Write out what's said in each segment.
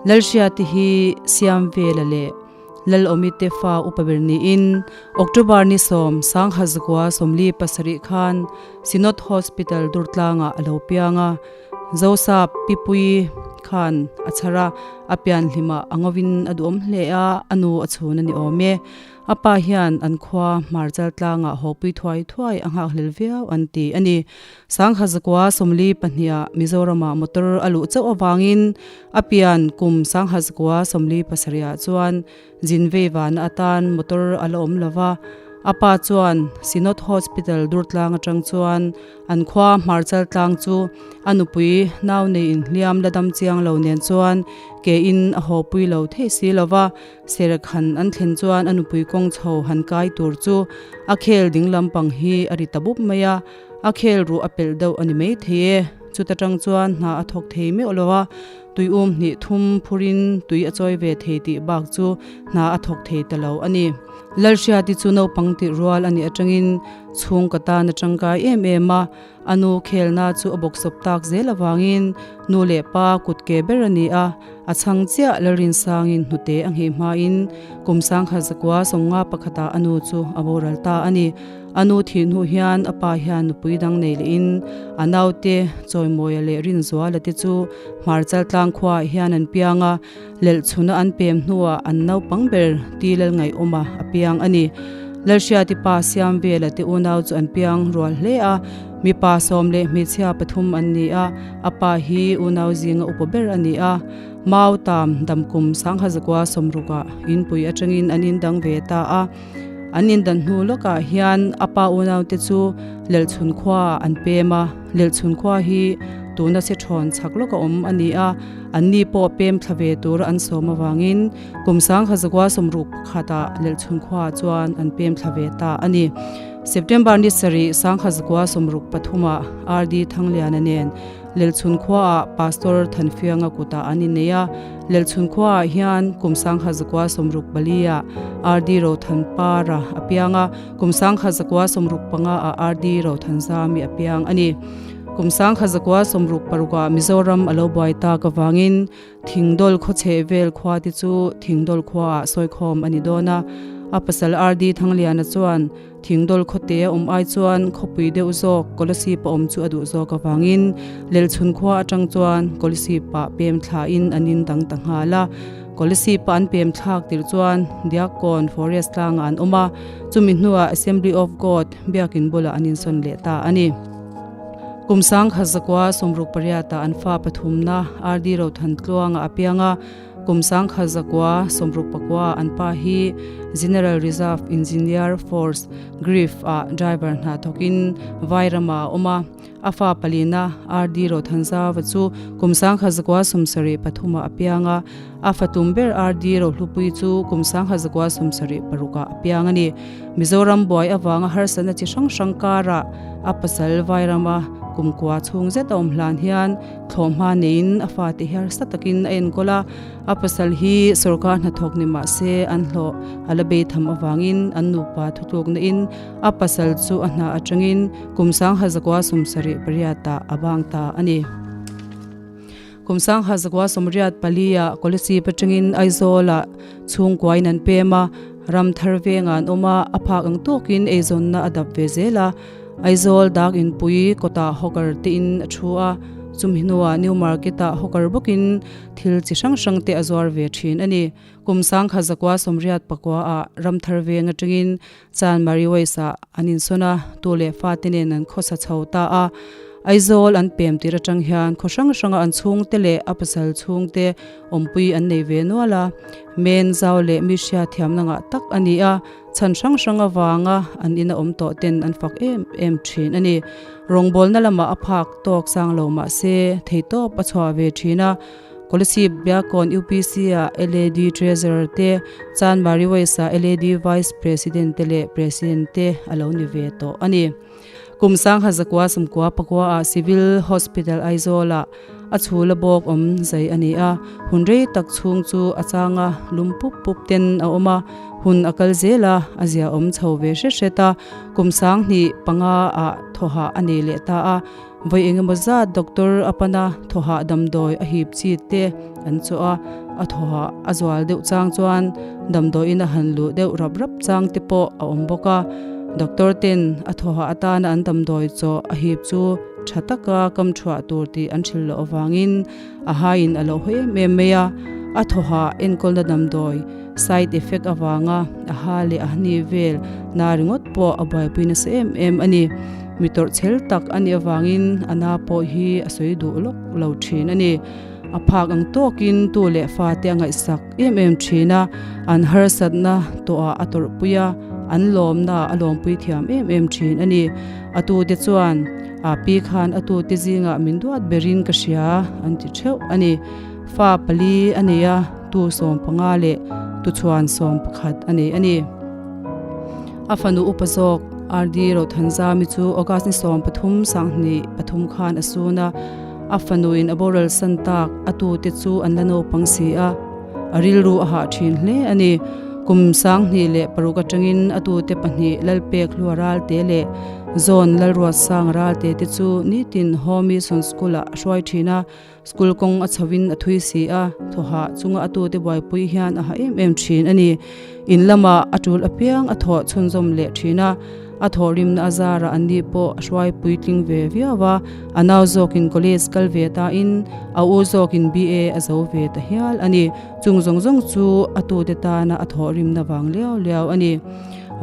Lalhriati hi Siamvela leh Lalawmi te fa upa ber niin October ni sawm Sanghazakua 47 khan Synod Hospital Durtlangah a lo piang a, Zosap Pipui khan a chhar a, a pian hlimah a ngawin a duhawm hle a, a nu a chhun a ni awm e. A pa hian an khua hmarchal tlangah hawpui thuai thuai a nghakhlel viau an ti a ni. Sanghazakua 42 ah Mizoramah motor a luh chauh avangin a pian kum Sanghazakua 47 ah chuan zin vei vana atan motor a la awm lo va. A pa chuan Synod Hospital Durtlang atang chuan An khua hmarchal tlang chu a nupui nau nei inhliam la dam chiang lo nen chuan ke in a haw pui lo thei si lo va, serek han an thlen chuan a nupui kawng chho han kai tur chu a khel ding lampang hi a ri ta bup mai a, a khel ruh a pelh deuh a ni mai thei e. Chuta tang chuan hna a thawk thei meuh lo a, tui um hnih thum phurin tui a chawi ve thei tih bak chu hna a thawk thei ta lo a ni. Lalhriati chu naupang tih rual a nih atangin Chhung ka tan a tangkai em em a, a nu khelna chu a bawksawp tak zel avangin nu leh pa kut ke ber a ni a, a chhang chiah Lalrinsangin hnute a ngheh hmain kum sangkhat zakua sawmnga pakhatah a nu chu a boral ta a ni. A nu thih hnu hian a pa hian nupui dang nei lehin a naute Chawimawia leh Rinzuala te chu Hmarchal tlang khuaah hian an piang a, Lelhchhuna an pem hnuah an naupang ber ti Lalngaihawma a piang a ni. Lalhriati pa Siamvela te unau chu an piang rual hle a, mipa sawm leh hmeichhia pathum an ni a, a pa hi unau zinga upa ber a ni a. Mau tam damkum Sanghazakua sawmrukah inpui atangin an indang ve ta a. An indan hnu lawkah hian a pa unaute chu Lelhchhun khuaah an pem a, Lelhchhun khua hi tuna se thawn chhak lawka awm a ni a, anni pawh pem thla ve tura an sawm avangin kum sangkha zakua sawmruk pakhatah Lelhchhun khuaah chuan an pem thla ve ta a ni. September ni sarih sangkha zakua sawmruk pathumah RD Thangliana nen Lelchhun khuaah Pastor Thanfianga kutah an innei a, Lelchhun khuaah hian kum sangkhat zakua 64 ah RD Rothanpara a piang a, kum sangkhat zakua 65 ah RD Rothanzami a piang a ni. Kum sangkhat zakua 66 ah Mizoram a lo buai tak avangin Thingdawl khaw chheh vel khua te chu Thingdawl khuaah sawikhawm a ni dawn a, a pasal RD Thangliana chuan Thingdawl khawte a awm ai chuan khawpui deuh zawk Kolasib a awm chu a duh zawk avangin Lelchhun khua atang chuan Kolasib ah pem thlain an in dang ta nghal a. Kolasib a an pem thlak tirh chuan Diakkawn Forest tlangah an awm a, chumi hnuah Assembly of God biakin bulah an insawn leh ta a ni. Kum sangkhat zakua 68 ah an fa pathumna RD Rothantluanga a piang a, Kum sangkhat zakua 69 an pa hi General Reserve Engineer Force, GREF, ah driver hna thawkin Vairama a awm a. A fa palina RD Rothanzava chu kum sangkhat zakua 73 ah a piang a. A fa tum ber RD Rohlupui chu kum sangkhat zakua 76 ah a piang a ni. Mizoram buai avanga harsatna chi hrang hrang karah a pasal Vairama kumkua chhung zet a awm hlan hian Thlawhhma neiin a fate hi harsa takin a enkawl a, a pasal hi sorkar hnathawk ni mah se an hlawh a la bei tham avangin an nupa thutlukna in a pasal chu a hna atangin kum sangha zakua 78 ah a bang ta a ni. Kum sangha zakua 84 ah Kolasib atangin Aizawl ah chhungkuain an pem a, ram thar vengah an awm a, a phak ang tawkin eizawnna a dap ve zel a. Aizawl dak inpui kawtah hawker te in a thu a, chumi hnuah New Market ah hawker bawkin thil chi hrang hrang te a zuar ve thin a ni. Kum sangkhat zakua 84 ah Ramthar veng atangin Chanmari West ah an insawn a, tu leh fa te nen an khawsa chho ta a. Aizawl an pem tir atang hian khaw hrang hranga an chhungte leh a pasal chhungte awmpui an nei ve nual a, men zau leh mi hriatthiamna ngah tak a ni a. Chhan hrang hrang avanga an ina awm tawh ten an fak em em thin a ni. Rawngbawlna lamah a phak tawk sang lo mah se theitawp a chhuah ve thin a. Kolasib Biakawn UPC ah LAD Treasurer te, Chanmari West ah LAD Vice President te leh President te a lo ni ve tawh a ni. Kum sangha zakua sawmkua pakua ah Civil Hospital Aizawl ah a chhul a bawk awm zai a ni a, hun rei tak chhung chu a chang a, lum pup pup ten a awm a, hun a kal zel a, a zia awm chho ve hret hret a, kum 2005 ah thawhah a nei leh ta a. Vawi engemaw zat doctor a pan a, thawhah damdawi a hip chi te an chawh a, a thawhah a zual deuh chang chuan damdawiin a han luh deuh rap rap chang te pawh a awm bawk a. Doctor ten a thawhah atana an damdawi chawh a hip chu tha taka kam thuah tur tih an hrilh loh avangin a haiin a lo hawi em em mai a, a thawhah enkawlna damdawi side effect avanga a ha leh a hni vel na ringawt pawh a buaipui nasa em em a ni. Mi tawrh chhel tak a nih avangin a na pawh hi a sawi duh lawk lo thin a ni. A phak ang tawkin tu leh fate a ngaihsak em em thin a, an harsatna tawhah a tawrhpui a, an lawmna a lawmpui thiam em em thin a ni. A tute chuan a pi khan a tute zingah min duat berin ka hria an ti theuh a ni. Fa pali a nei a, tu 15 leh tuchhuan 11 a nei a ni. A fanu upa zawk RD Rothanzami chu August ni 13 2023 khan a sun a, a fanuin a boral san tak a tute chu an la naupang si a, a rilru a hah thin hle a ni. Kum 2006 atangin a tute pahnih Lalpek Hlua Ralte leh Zawn Lalruatsang Ralte te chu nitin Home Mission School-ah a hruai thin a, School kawng a chhoin a thui si a, thawhah chunga a tute buaipui hian a ha em em thin a ni. In lamah a tul apiang a thawh chhunzawm leh thin a, a thawhrimna a zarah an ni pawh a hruai puitling ve viau a, a nau zawkin college kal ve tain a u zawkin BA a zo ve ta hial a ni. Chung zawng zawng chu a tute tana a thawhrimna vang liau liau a ni.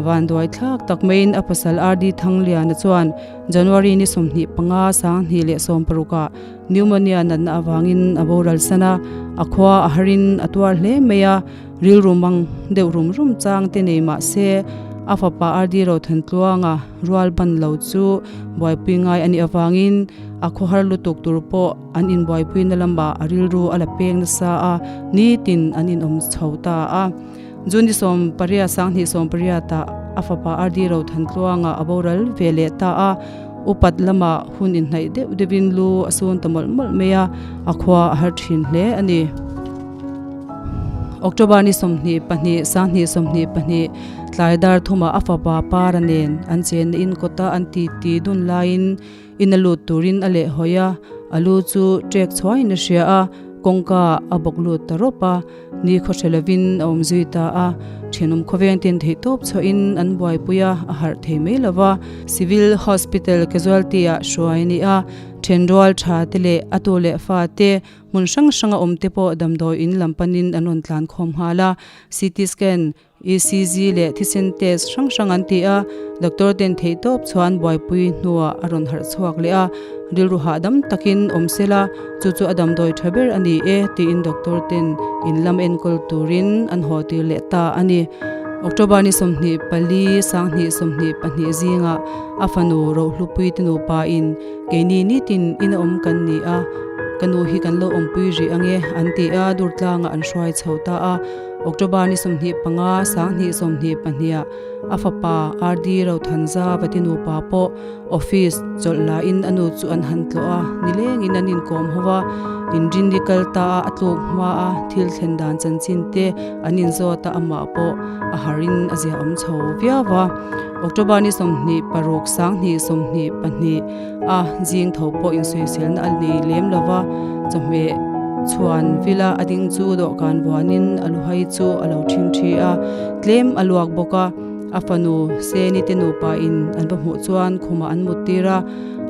Vanduai thlak tak maiin a pasal RD Thangliana chuan January ni 25 2016 ah Pneumonia natna avangin a boral san a, a khua a harin a tuar hle mai a, rilru mang deuh rum rum chang te nei mah se a fapa RD Rothantluanga rual ban lo chu buaipui ngai a nih avangin a khawhar lutuk tur pawh an inbuaipuina lamah a rilru a la peng nasa a, nitin an inawm chho ta a. June 18 2018 ah a fapa RD Rothantluanga a boral ve leh ta a, upat lamah hun inhnaih deuh deuhin lu a sun ta mawlh mawlh mai a, a khua a har thin hle a ni. October ni 22 2022 tlai dar thumah a fapa Para nen an chenna in kawta an titi dun laiin In a lut turin a leh hawi a, a lu chu ṭek chhuaiin a hria a, kawngka a bawk lut ta rawp a, ni khaw hre lovin a awm zui ta a. Ṭhenawm khawveng tin theihtawp chhuahin an buaipui a, a harh thei mai lo va. Civil Hospital Casualty ah hruai a ni a, ṭhenrual ṭha te leh a tu leh fa te hmun hrang hranga awm te pawh damdawi in lam panin an rawn tlan khawm nghal a, CT scan ECG leh thisen test hrang hrang an ti a, doctor ten theihtawp chuan buaipui hnuah a rawn harh chhuak leh a, rilru hahdam takin awm sela, chu chu a damdawi tha ber a ni e tiin doctor ten in lam enkawl turin an haw tir leh ta a ni. October ni 24 2022 zingah a fanu Rohlupui te nupa in keini nitin in a awm kan ni a, ka nu hi kan lo awmpui rih ange an ti a, Durtlangah an hruai chho ta a. October ni 25 2022 ah a fapa RD Rothanza Vati nupa pawh office chawlh lain a nu chu an han tlawh a, nilengin an inkawm ho a, inrinni kal ta a a tluk hma a thil thlen dan chanchin te an inzawt a, amah pawh a harin a ziaawm chho viau a. October ni 26 2022 a zing tho pawh insawiselna a nei lem lo va, chawhmeh chhuan vila a ding chu dawhkan vuanin a luhai chu a lo ṭhing ṭhi a, tlem a luak bawk a, a fanu Seni te nupa in an va hmuh chuan khumah an mut tir a,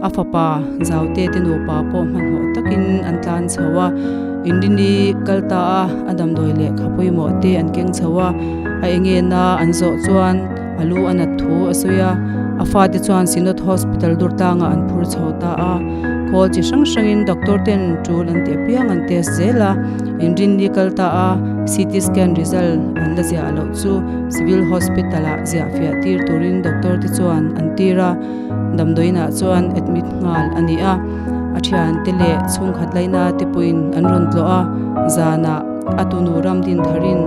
a fapa Zaute te nupa pawh hmanhmawh takin an tlan chho a, inrini kal ta a, a damdawi lehkha pawimawh te an keng chho a, a engena an zawh chuan. A lu a nat thu a sawi a, a fate chuan Synod Hospital Durtlangah an phur chho ta a. Khawl chi hrang hrangin doctor ten tul an ti apiang an test zel a, inrinni kal ta a, CT scan result an la ziah loh chu Civil Hospital ah ziah fiah tir turin doctor te chuan an tir a, damdawiinah chuan admit nghal a ni a. A thiante leh chhungkhat laina te pawhin an rawn tlawh a, zanah a tunu ram din tharin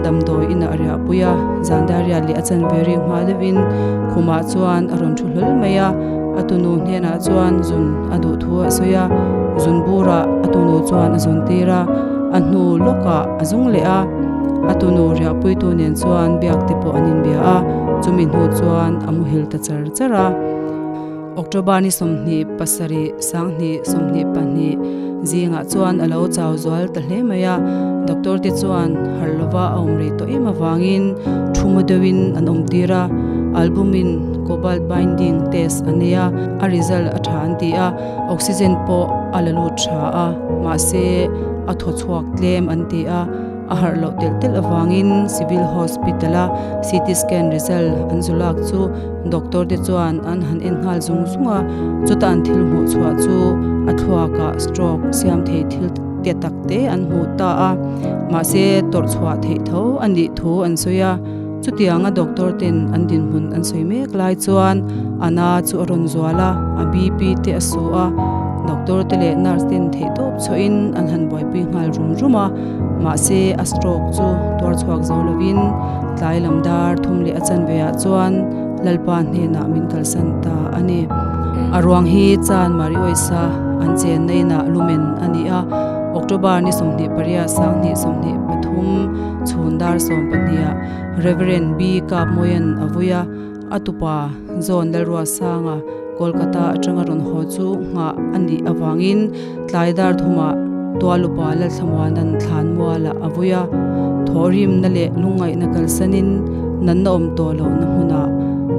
damdawi inah a riahpui a, zandaria leh a chanve ri hma deuhin khumah chuan a rawn thu hlawl mai a, a tunu hnenah chuan zun a duh thu a sawi a, zun burah a tunu chuan a zun tir a, a hnu lawkah a zung leh a, a tunu riahpuitu nen chuan biak te pawh an inbia a, chumi hnu chuan a muhil ta char char a. October ni 27 sanghnih 22 zingah chuan a lo chau zual ta hle mai a, doctor te chuan harh lova a awm rei tawh em avangin thu mu deuhin an awm tir a, albumin cobalt binding test a nei a, a result a tha an ti a, oxygen pawh a la lut tha a, mahse a thaw chhuak tlem an ti a. A harh loh telh telh avangin Civil Hospital a CT scan result an zu lak chu doctor te chuan an han en nghal zung zung a, chuta an thil hmuh chhuah chu a thluakah stroke siam thei thil te tak te an hmuh ta a, mahse tawrh chhuah theih tho a nih thu an sawi a, chutianga doctor ten an dinhmun an sawi mek lai chuan a na chu a rawn zual a, a BP te a su a, doctor te leh nurse ten theihtawp chhuahin an han buaipui nghal rum rum a. Mahse, a stroke chu tuar chhuak zo lovin tlai lam dar thum leh a chanve ah chuan Lalpa hnenah min kalsan ta a ni. A ruang hi Chan Mariawisa an chenna inah lumen a ni a, October ni 28 2023 chhun dar 12 ah Reverend B Kapmawian a vui a, A tupa John Lalruasanga Kolkata atanga rawn haw chu nghah a nih avangin tlai dar thumah Tualupa Lalthlamuanan thlan mualah a vui a, thawhrimna leh lungngaihna kalsanin nanna awm tawh lohna hmunah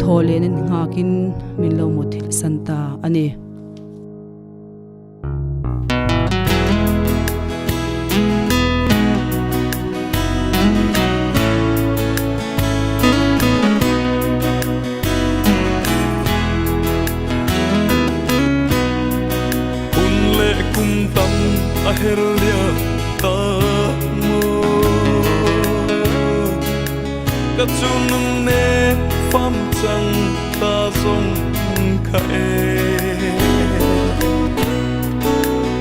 thaw lehna nghakin min lo muthilh san ta a ni. Hun leh kum tam a her liam ta maw Ka chungnung nen fam chang ta zawng kha e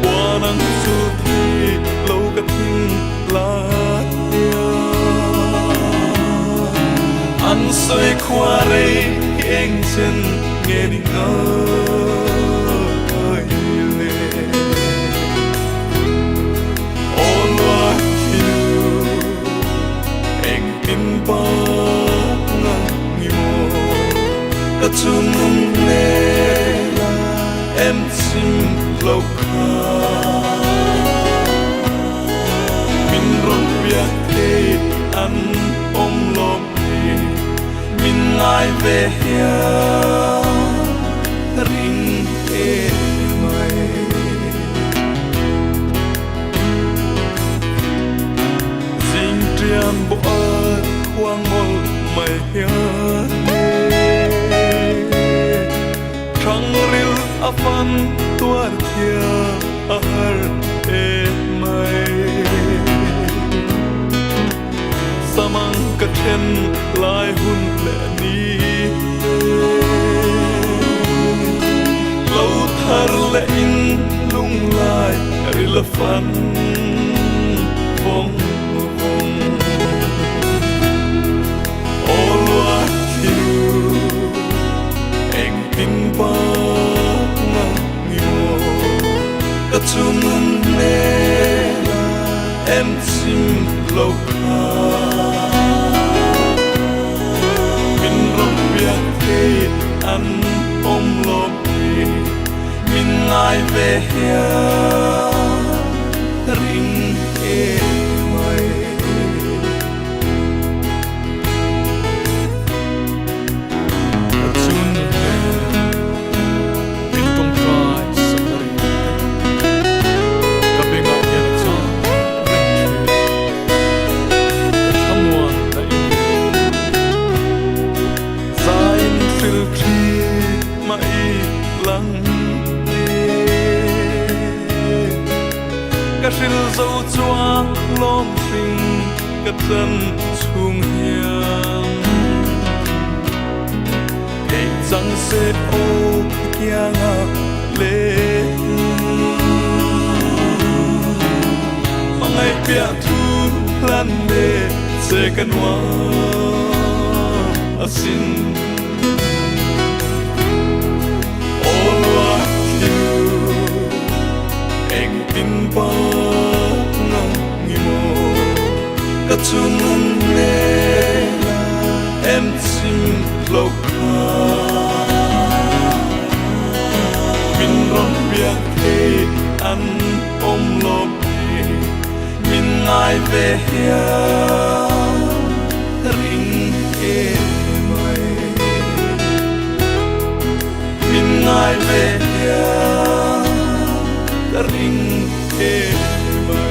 Puan ang chu thei lo ka thing lai a An sawi khua rei hi eng chen nge ni ngai le Aw lua khi nu Engtin pa ngang ni maw ka chungnung nen em chim lo kha Min rawn biak thei an awm lawm ni min ngai ve hian ring em mai. Zing ṭian bawh a khuang mawlh mai hian Thangril a fan tuar thiam a har em mai Samang ka then lai hun leh ni Lo thar leh in lunglai ril a fan vawng vawng. Aw lua khi nu engtin bak ngang ni maw ka chungnun nen em chim lo kha Min rawn biak thei an awm lawm ni Min ngai ve hian ring em mai. Ka chun hle min tawngtai sak na ringawt te ka bengah hian a chang reng thin. Ka thlamuan na i ni. Zain hril thli mah i lang e. Ka hril zo chuang lawm hring ka chan chhung hian. Theih chang se aw ka kianga leng. Hmangaih piah thu hlan le che ka nuam asin. Aw lua khi nu engtin bak ngang ni maw ka chungnung nen em chim lo kha. an awm lawm ni min ngai ve hian ka ring em mai min ngai ve hian ka ring em mai.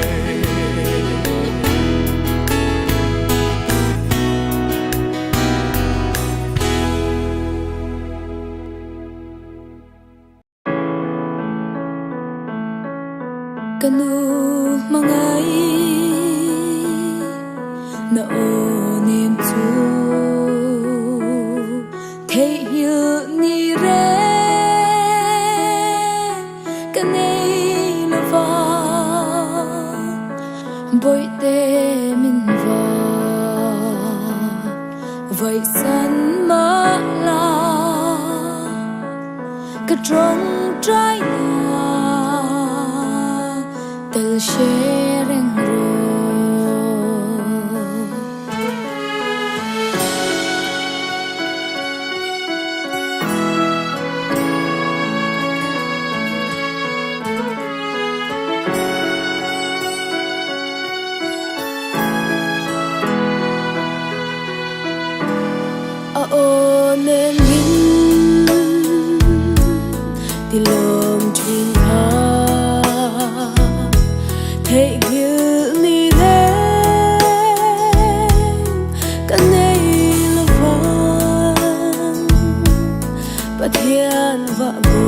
Ka nu hmangai na aw nem chu theihnghilh ni reng ka nei lova bawihte min va vaihsan mah la. Ka tawngtai na tel hre reng rawh. A aw nen min ti lawm thin kha Theihnghilh ni reng ka nei lo vang Pathian vah bo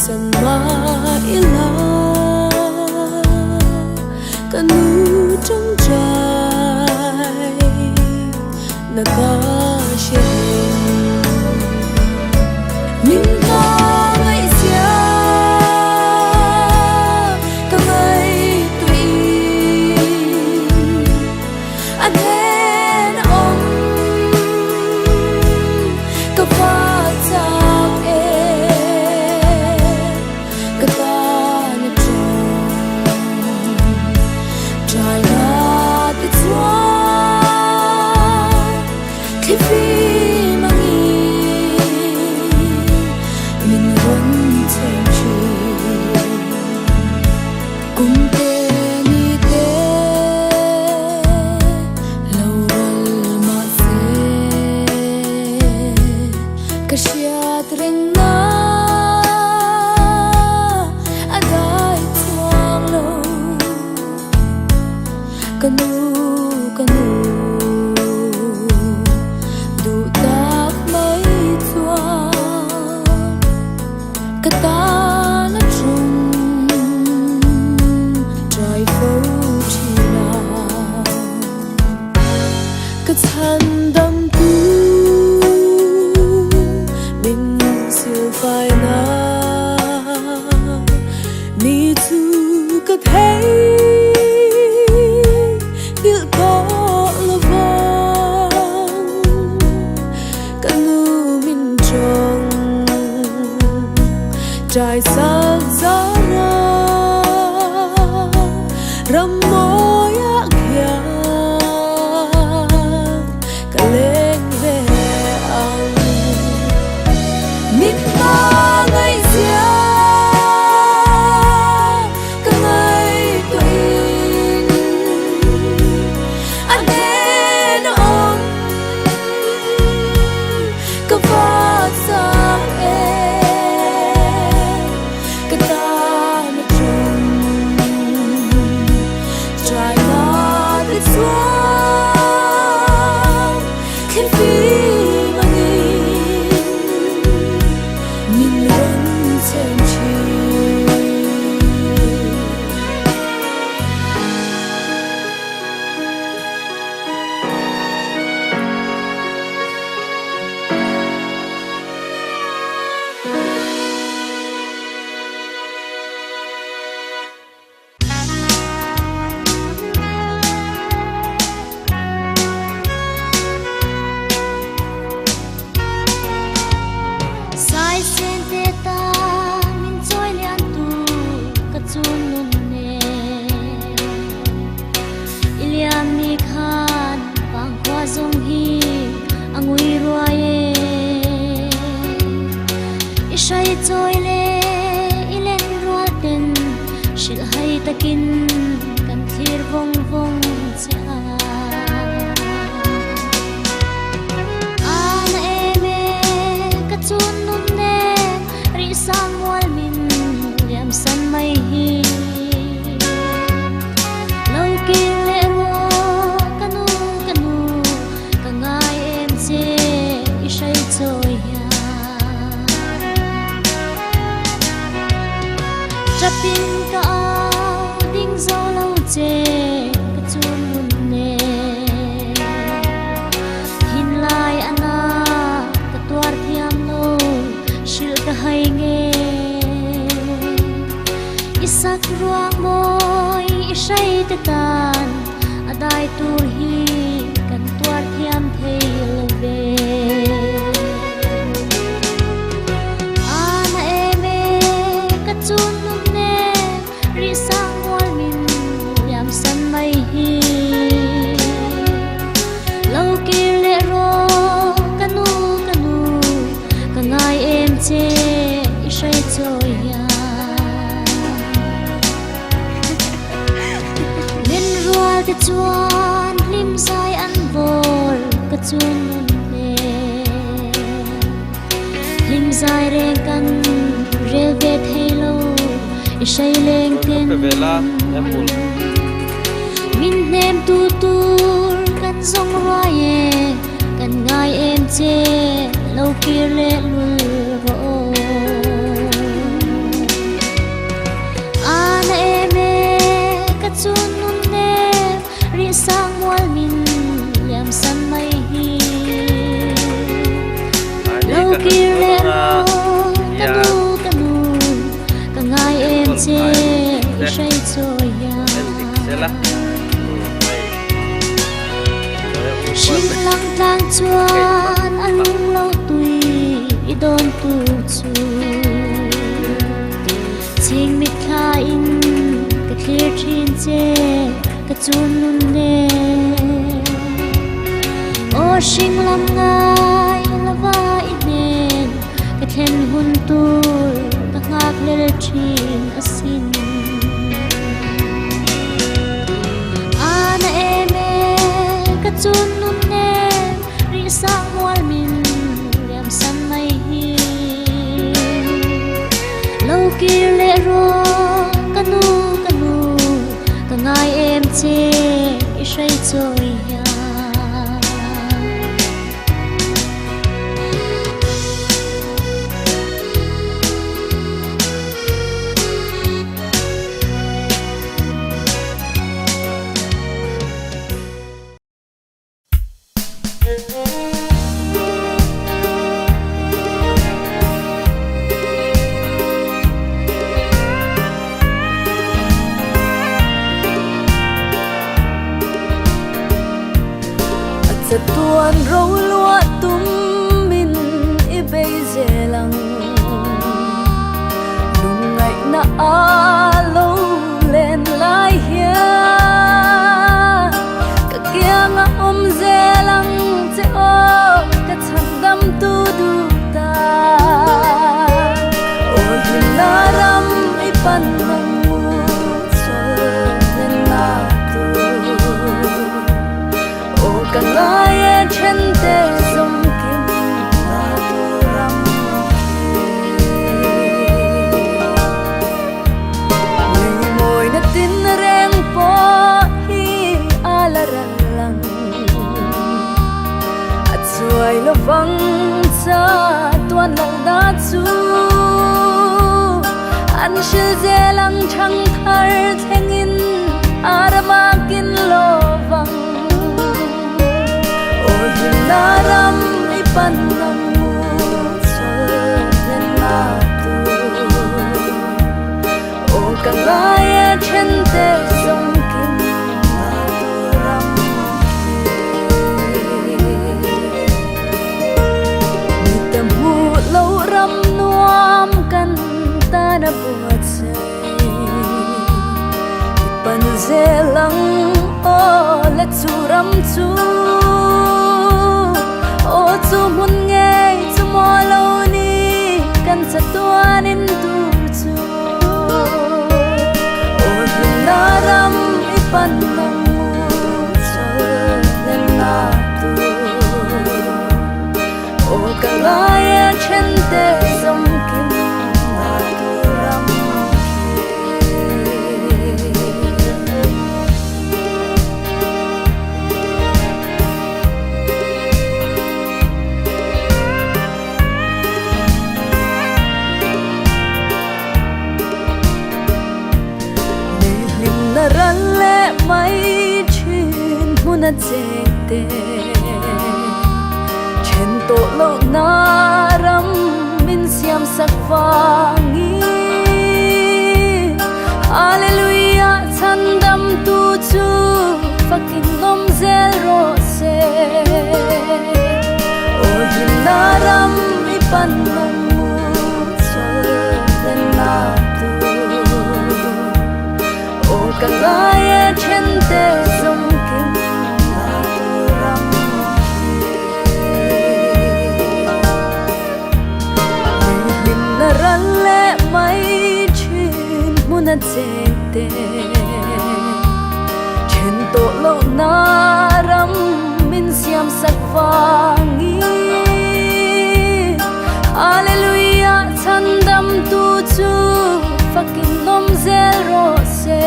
san mah ila Ka nu tawngtai na ka hre reng. Min ka ngaihzia ka ngaihtuih a hnen a awm ka va chak e ka tan a tawng trai na te chuan thlifim angin min rawn chhem thin. Kum te ni te lo ral mah se ka hriat reng na a dai chuang lo. Ka nu ka nu duh tak mai chuan ka tan a tum trai fo thin a. Ka chhan dam tu min silfai na ni chu ka thei nghilh tawh lo vang ka nu min tawng trai sak zara ram mawi ah khian ka leng ve ang. Min hmangaih zia ka ngaihtuahin. Hrilhhai takin kan thlir vawng vawng che a. A na em e ka chun nun nen rih sang mual min liam san mai hi. Lo kir leh rawh ka nu ka nu ka ngai em che i hrai chawi hian. Chapin ka au ding zo lo che ka chun nun nen. Thinlai a na ka tuar thiam lo hrilh ka hai nge. I sak ruang mawi i hrai te tan a dai tur hi kan tuar thiam thei lo ve. A na em e ka chun nun nen rih sang mual min liam san mai hi. Lo kir leh rawh ka nu ka nu ka ngai em che i hrai chawi hian. Min rual te chuan hlim zai an vawl ka chun nun nen. Hlim zai reng kan rel ve thei lo i hrai leng ten. Min hnem tu tur kan zawng ruai e, kan ngai em che lo kir leh lul rawh aw. A na em e ka chun nun nen rih sang mual min liam san mai hi. Lo kir leh rawh ka nu ka nu ka ngai em che i hrai chawi hian. Hring lang tlang chuan a lung lo tui i dawn tur chu. Chhing mitthla in ka thlir thin che ka chun nun nen. Aw hring lam ngai lova i hnen ka thlen hun tur ka nghak lel thin asin. A na em e ka chun nun nen rih sang mual min liam san mai hi. Lo kir leh rawh ka nu ka nu ka ngai em che i hrai chawi hian. A chatuan ro luah tumin i bei zel ang. Lungngaihna a lo len lai hian ka kianga awm zel ang che aw ka chhan dam tu duh ta. Aw hlimna ram i pan ang mu chawl hlen na tur. Aw ka ngai e then te zawng kim na tur ram khi. Lei mawi na tin reng pawh hi a la ral ang. A chuai lovang cha tuan lo na chu. An hril zel ang thang thar thlengin a rama kin lovang. Aw hlimna ram i pan ang mu chawl hlen na tur. Aw ka ngai e then te zawng kim na tur ram khi. Mi te hmuh loh ram nuam kan tan a buatsaih. I pan zel ang aw le chu ram chu. Aw chu hmun ngei chu maw lo ni kan chatuanin tur chu. Aw. mai thin hmun a cheng te. Then tawh lohna ram min siam sak vangin Hallelujah chhandam tu chu fakin awm zel rawh se. Aw hlimna ram i pan ang mu chawl hlenna tur. Aw ka ngai e then te zawng kim na tur ram hi. Nei hlimna ral leh mai thin hmun a cheng te. Then tawh lohna ram min siam sak vangin Hallelujah chhandam tu chu fakin awm zel rawh se.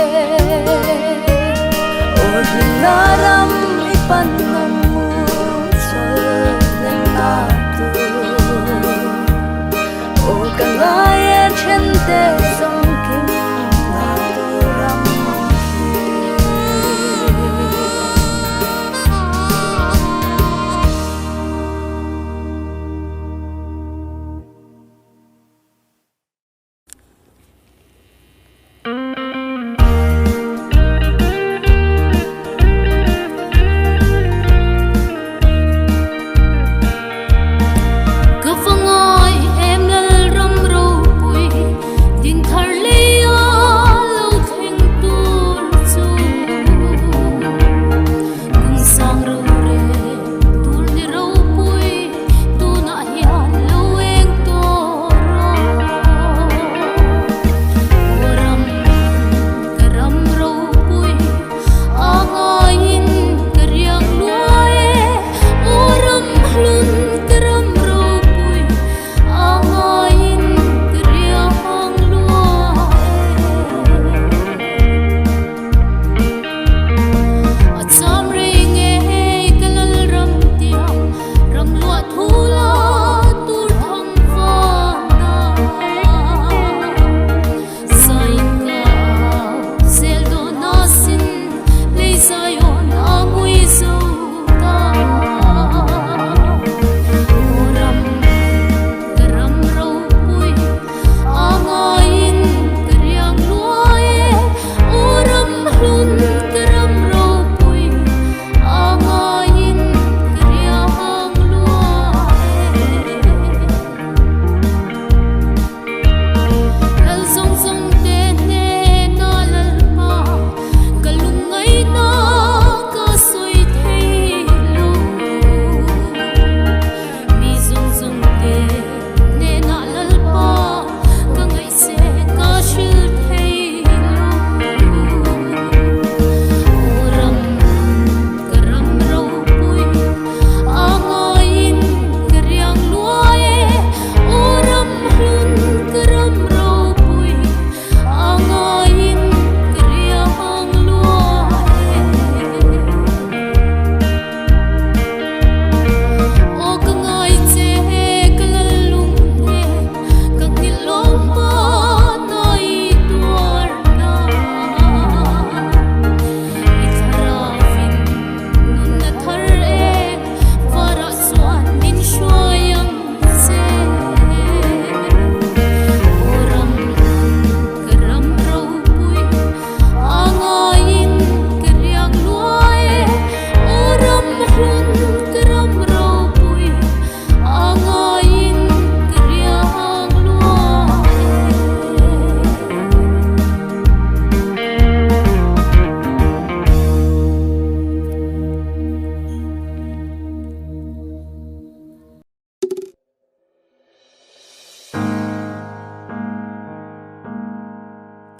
Aw hlimna ram i pan ang mu chawl hlenna tur. Aw ka ngai e then te zawng kim na tur ram khi. Ka va ngai em Lalram ropui ding thar leia lo thleng tur chu. Kum sang ro re tur ni ropui tunah hian lo eng tawh rawh. Aw ram ka ram ropui a ngaiin ka riak luai e. Aw ram hlun ka ram ropui a ngaiin ka riak luai e. A cham rei ngei ka lal ram tiang ram luah thu la tur thang vana. Zain ka au zel dawn a sin lei Zion a ngui zo ta. Aw ram ka ram ropui a ngaiin ka riak luai e. Aw ram hlun ka ram ropui a ngaiin ka riak luai e. Lal zawng zawng te hnena Lalpa ka lungngaihna ka sawi thei lo. Mi zawng zawng te hnena Lalpa ka ngaihse ka hril thei lo. Aw ram ka ram ropui a ngaiin ka riang luai e. Aw ram hlun ka ram ropui a ngaiin ka riang luai e. Aw ka ngai che ka lal lung hle ka nghilh lawm hma na i tuar na. I thlarauin nunna thar e varah chuan min hruai ang che. Aw ram hlun ka ram ropui a ngaiin ka riak luai e. Aw ram hlun ka ram ropui a ngaiin ka riak luai e.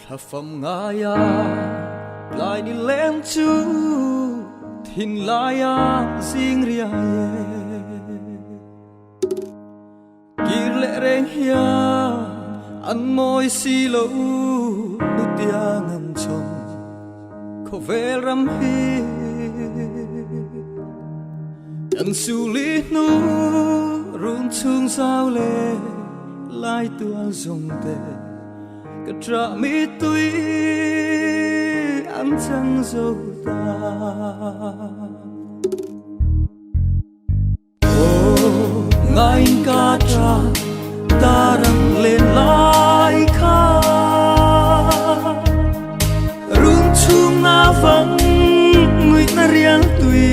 Thlafam ngaia tlai ni leng chu thinlaia zing riai e. Kir leh reng hian an mawi si lo nutiang an chawm khawvel ram hi. Kan suli hnu run chhung zau leh lai tual zawng te ka ṭah mi tui an. chang zo ta. Aw ngaiin ka tha darang len lai kha Run chhung na vang nguihna rial tui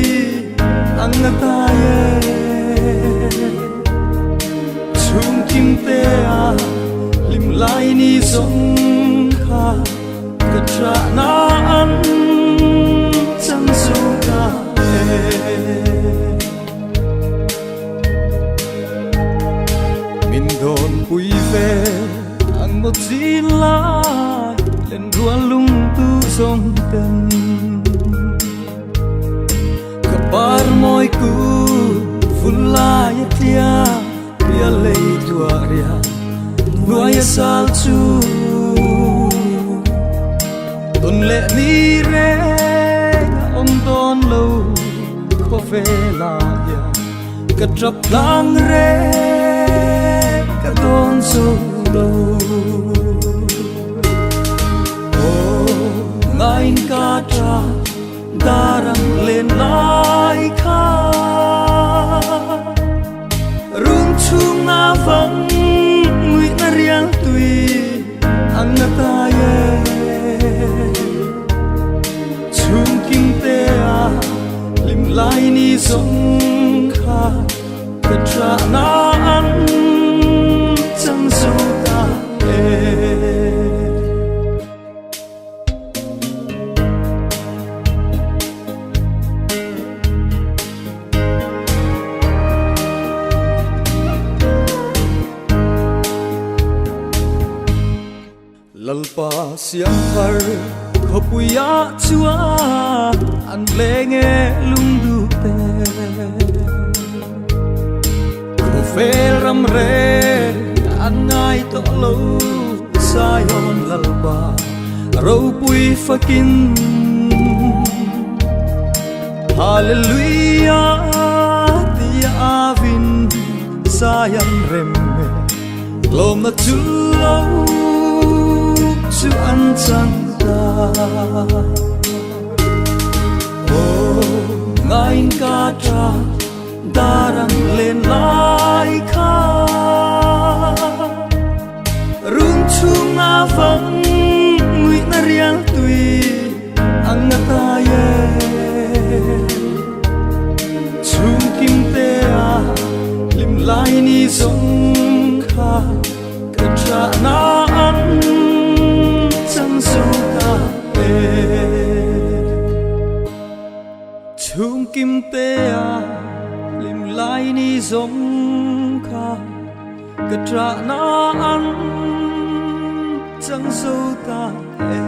ang a tai e. Chhung kim te a hlim lai ni zawng kha ka tha na an chang zo ta e. Min dawn pui ve ang maw chin lai len rual lung tu zawng ten Ka par mawi ku vun lai a tia ria lei tua ria nuai a sal chu Tawn leh ni reng a awm dawn lo khawvelah hian ka tap tlang reng ka dawn zo lo. Aw ngaiin ka tha darang len lai kha Run chhung a vang nguihna rial tui ang a tai e. Chhung kim te a hlim lai ni zawng kha ka tha na an chang zo ta e. Lalpa siam thar khawpuiah chuan an leng e lungduh te. Khawvel ram reng an ngai tawh lo Zion Lalpa ropui fakin. Hallelujah tia avin Zion rem e tlawmna chu lo chu an chang ta. Aw ngaiin ka tha darang len lai kha Run chhung a vang nguihna rial tui ang a tai e. Chhung kim te a hlim lai ni zawng kha ka tha na an chang zo ta e. Chhung kim te a hlim lai ni zawng kha ka tha na an chang zo ta e.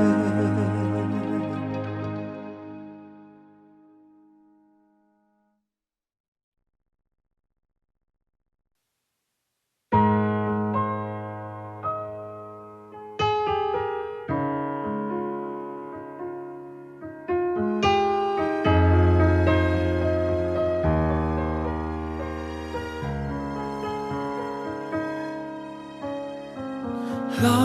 Hla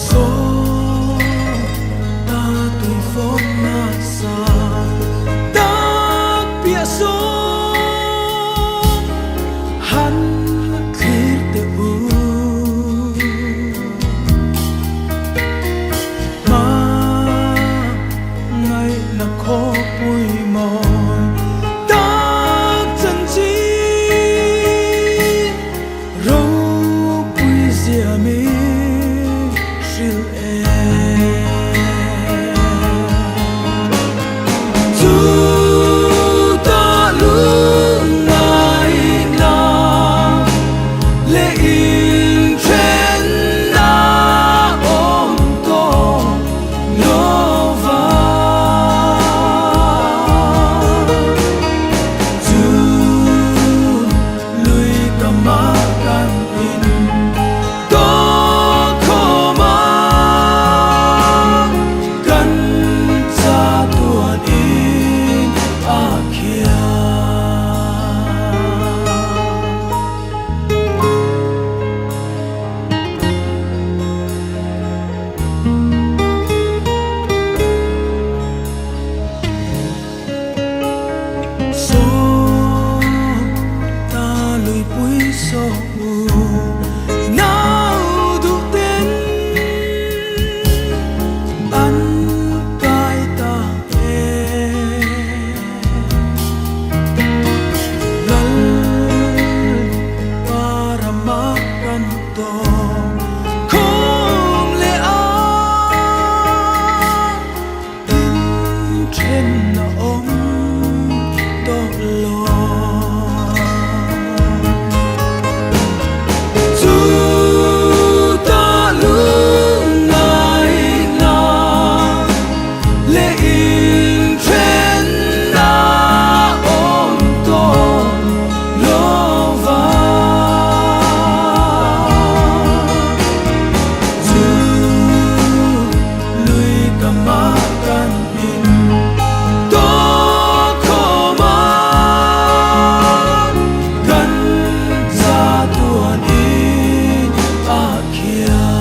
Saw ta tui fawm nasa tak piah saw han thlir teh u. Hma ngaihna khawpui mawi tak chanchin ropui zia min hrilh e. Chu ta lungngaihna leh inthenna awm tawh lova. Chu lui ka mah kan in tawh khawm a, kan chatuan in a khiah. Saw ta lui pui saw u nau duh ten an kai ta e. Lal parama kan tawh khawm leh a inthen a awm tawh lo. Chu ta lungngaihna leh inthen a awm tawh lo va. Chu lui ka mah kan in tawh khawm a, kan chatuan in a khiah.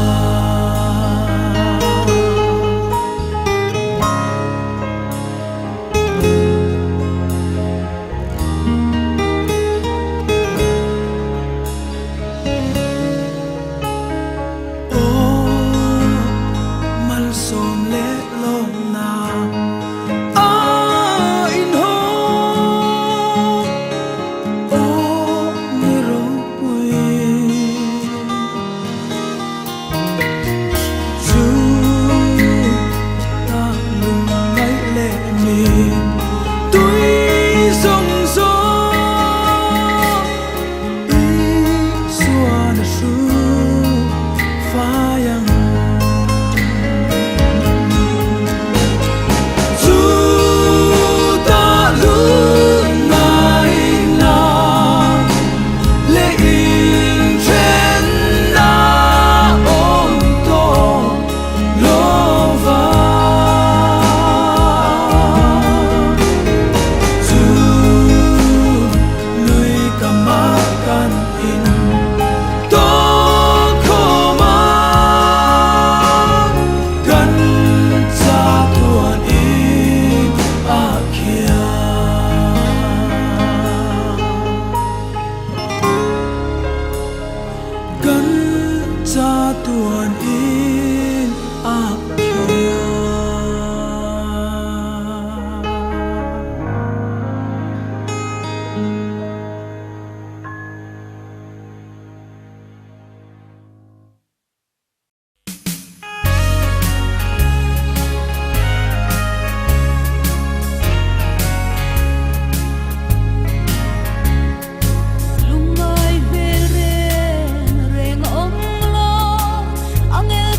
Aw malsawm leh lawmna a inhawng, aw ni ropui. Chu ta lungngaih leh min tui zawng zawng Isuan a hru fai ang. Chu ta lungngaihna leh inthen a awm tawh lo va. Chu lui ka mah kan in tawh khawm a, kan chatuan in a khiah. Kan chatuan in a khiah. Lungngai hmel reng reng a awm lo, angel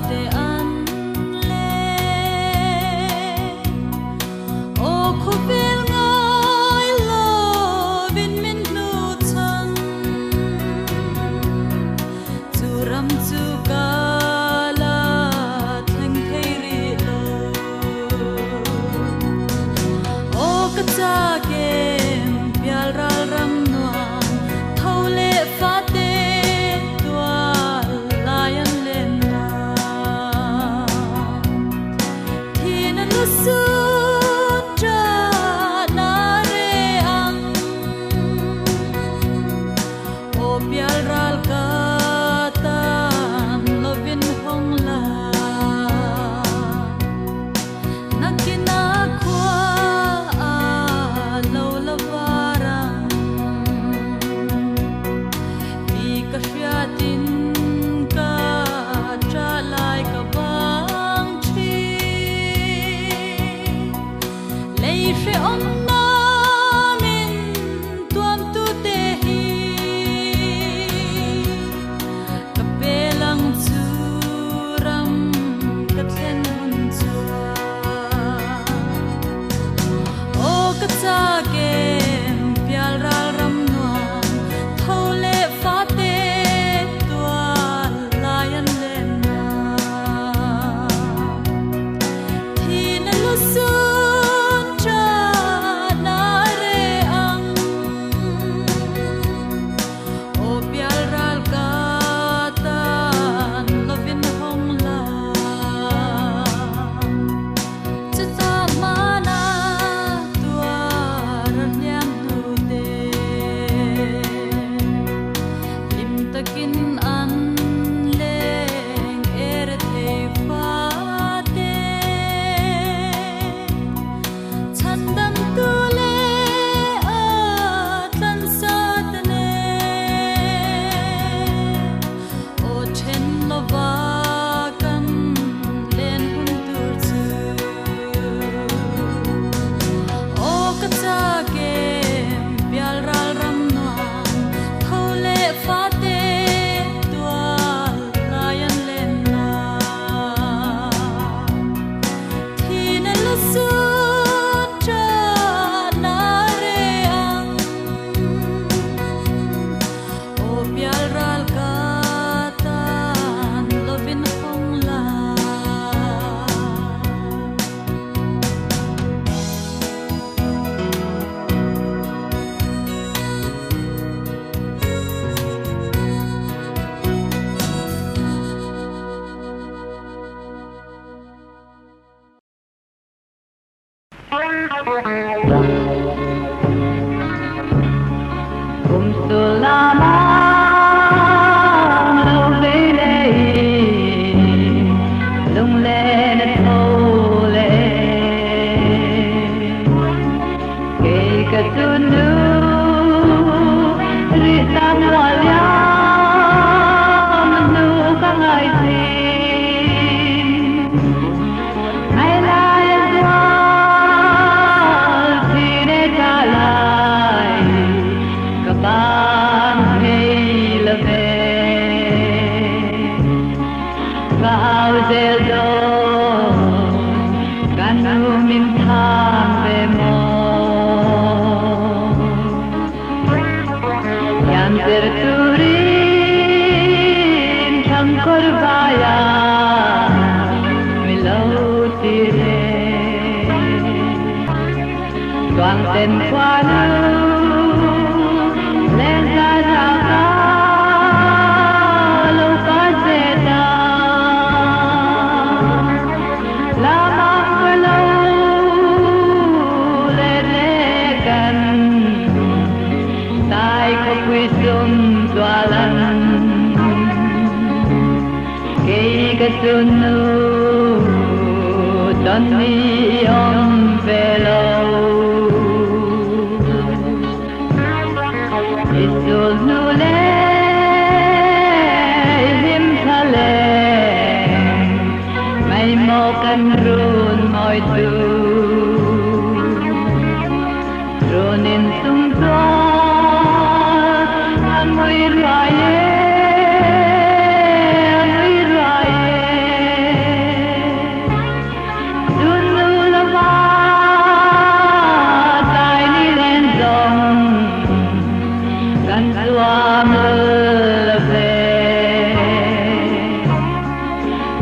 fate an leng. Aw khawvel ngai lovin min hnuchhan, chu ram chu ka la thleng thei rih lo. Aw ka chak em pial ral ram nuam, tho leh fate tual lai an len dan. Thin a lu sun ṭah na re ang, aw pial ral ka tan lovin hawng la. Nakina khua a lo la var ang, ti ka hriatin ka ṭah lai ka bang ṭhin. Lei hrehawm namin tuamtute hi ka pel ang chu ram ka thlen hun chuan. Aw ka chak em pial ral ram nuam, tho leh fate tual lai an len nan. Thin a lu sun ṭah na re ang, aw pial ral ka tan lovin hawng la. Chutah hmana tuar a hliam hnu te, hlim takin an leng er thei fate. Chhandam tu leh a tlansa te nen, aw then lova kan len hun tur chu. Aw ka chak em pial ral ram nuam, tho leh fate tual lai an len nan. Thin a lu sun ṭah na re ang, aw pial ral ka tan lovin hawng la.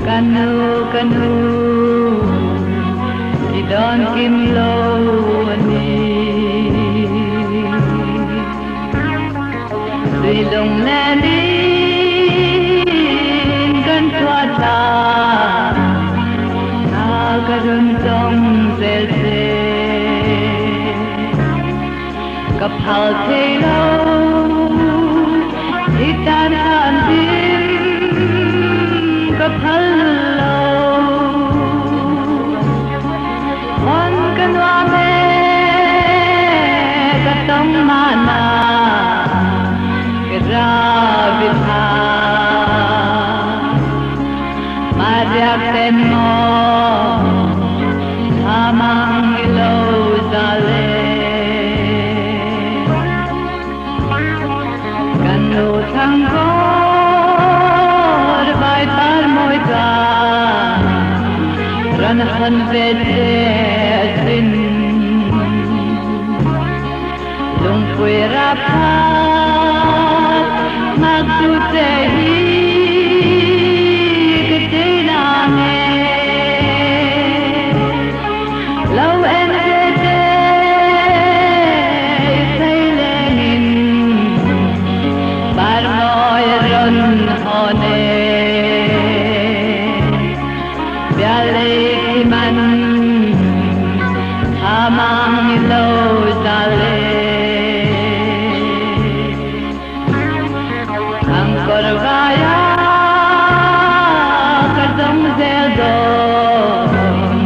Ka nu ka nu i dawn kim lo a ni. Tui lung len in kan chhuah thla a ka run tawng zel che. Ka phal thei lo i tan han dim ka phal lo. Hon ka nuam e ka tawng mahna ka rabi tha. Mariak ten maw thamang i lo zal e. Kan nu thang kawr vai par mawi chuan ran hawn ve che a sin. Lungpui rap khat nghaktu che hi ka chei na nge. Lo en ve che i thei lengin par mawi a rawn hawn e. Bialei khi man tha mang i lo zal e. Thang kawr vai a ka zawng zel dawn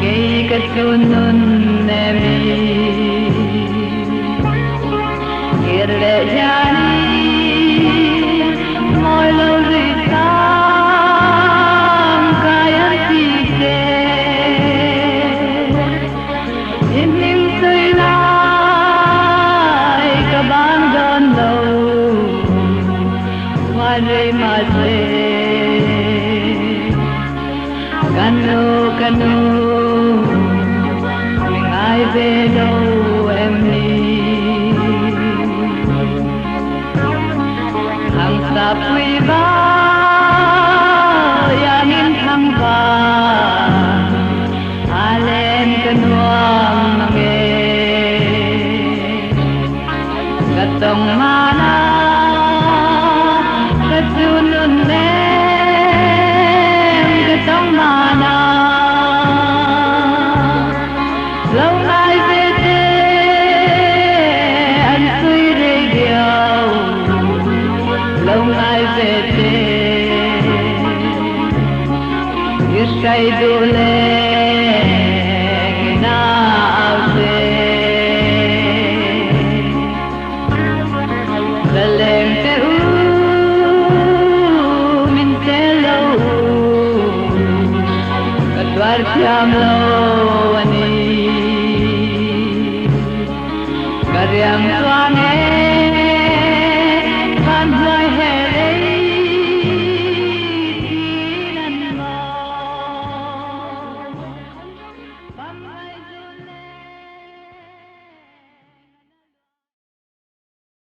kei ka chun nun nem i. Kir leh hian i mawi lo rih sang kai an ti che. I hming sawi lai ka bang dawn lo khuan rei mahse. Ka nu ka nu mi ngai ve lo em ni. Thang sa pui val iangin thang van a len ka nuam mang e. Ka tawng mana ka chu nun em ka tawng mana lo ngai ve te an sui radio lo ngai ve te i hrai duh leng in au che. Zaleng te u min tel lo u ka tuar thiam lo a ni. Ka riang chuan e van hnuai